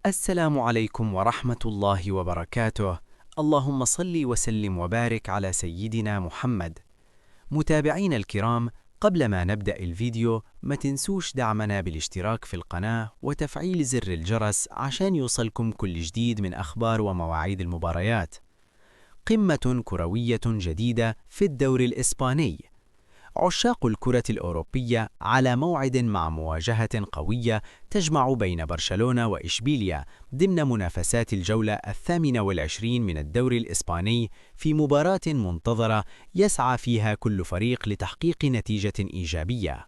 السلام عليكم ورحمة الله وبركاته. اللهم صل وسلم وبارك على سيدنا محمد. متابعينا الكرام، قبل ما نبدأ الفيديو ما تنسوش دعمنا بالاشتراك في القناة وتفعيل زر الجرس عشان يوصلكم كل جديد من أخبار ومواعيد المباريات. قمة كروية جديدة في الدوري الإسباني. عشاق الكرة الأوروبية على موعد مع مواجهة قوية تجمع بين برشلونة وإشبيليا ضمن منافسات الجولة 28 من الدوري الإسباني، في مباراة منتظرة يسعى فيها كل فريق لتحقيق نتيجة إيجابية.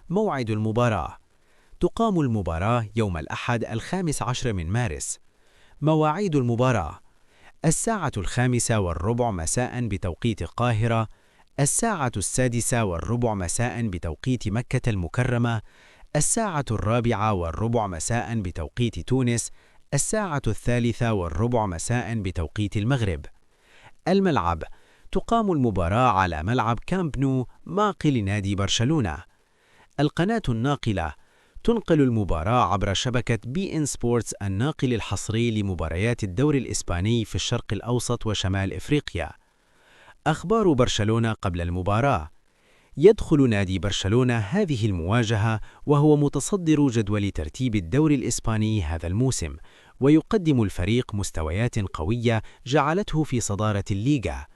موعد المباراة: تقام المباراة يوم الأحد 15 من مارس. مواعيد المباراة: الساعة 5:15 مساء بتوقيت القاهرة، الساعة 6:15 مساء بتوقيت مكة المكرمة، الساعة 4:15 مساء بتوقيت تونس، الساعة 3:15 مساء بتوقيت المغرب. الملعب: تقام المباراة على ملعب كامب نو معقل نادي برشلونة. القناة الناقلة: تنقل المباراة عبر شبكة بي إن سبورتس الناقل الحصري لمباريات الدوري الإسباني في الشرق الأوسط وشمال إفريقيا. أخبار برشلونة قبل المباراة: يدخل نادي برشلونة هذه المواجهة وهو متصدر جدول ترتيب الدوري الإسباني هذا الموسم، ويقدم الفريق مستويات قوية جعلته في صدارة الليغا.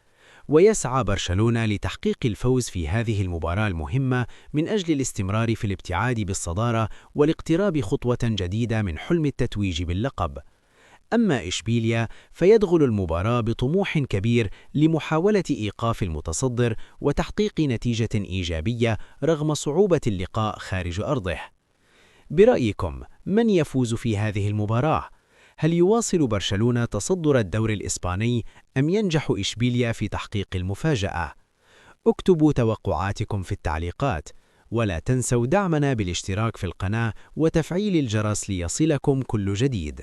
ويسعى برشلونة لتحقيق الفوز في هذه المباراة المهمة من أجل الاستمرار في الابتعاد بالصدارة والاقتراب خطوة جديدة من حلم التتويج باللقب. أما إشبيليا فيدخل المباراة بطموح كبير لمحاولة إيقاف المتصدر وتحقيق نتيجة إيجابية رغم صعوبة اللقاء خارج أرضه. برأيكم من يفوز في هذه المباراة؟ هل يواصل برشلونة تصدر الدوري الإسباني أم ينجح إشبيليا في تحقيق المفاجأة؟ اكتبوا توقعاتكم في التعليقات، ولا تنسوا دعمنا بالاشتراك في القناة وتفعيل الجرس ليصلكم كل جديد.